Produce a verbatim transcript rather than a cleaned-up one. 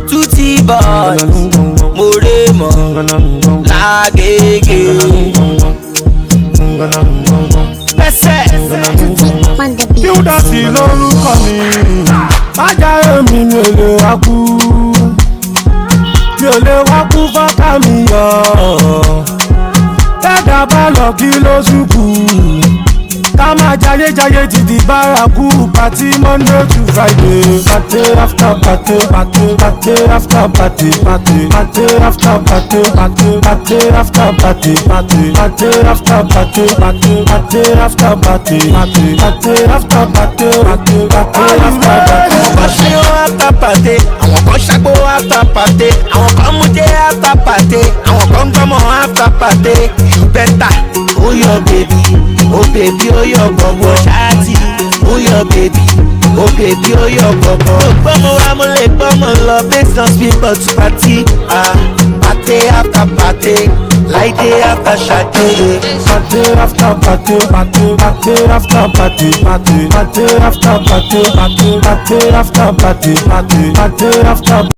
Tutti boys, Moremo, Lagege. Pẹsẹ. Qdotty lórúkọ mi. Ajá èmi mi ò lè wá kú. Mi ò lè wá kú fọ́tà mi yọ. Tẹ́dá bá lọ kí ló ṣùkú. Ká máa jayé jayé títí bárakú. Party Monday to Friday. Party after party, party, party after party, party, party after party, party, party after party, party, party after party, party, party after party, party, party after party, party, party after party. Àwọn kan ṣe ó after party, àwọn kan ṣàgbó after party, àwọn kan mú jẹ after party, àwọn kan gbọ́mọ after party. You better hold your baby, oh baby, hold your bọ̀bọ̀ ṣáàtì, hold your baby, oh baby, hold your bọ̀bọ̀. Gbọ́mọ wa mo lè gbọ́mọ lọ, make some people to party, ah, party after party, like day after ṣàdé. Party after party, party, party after party, party, party after party, party, party after party, party, party after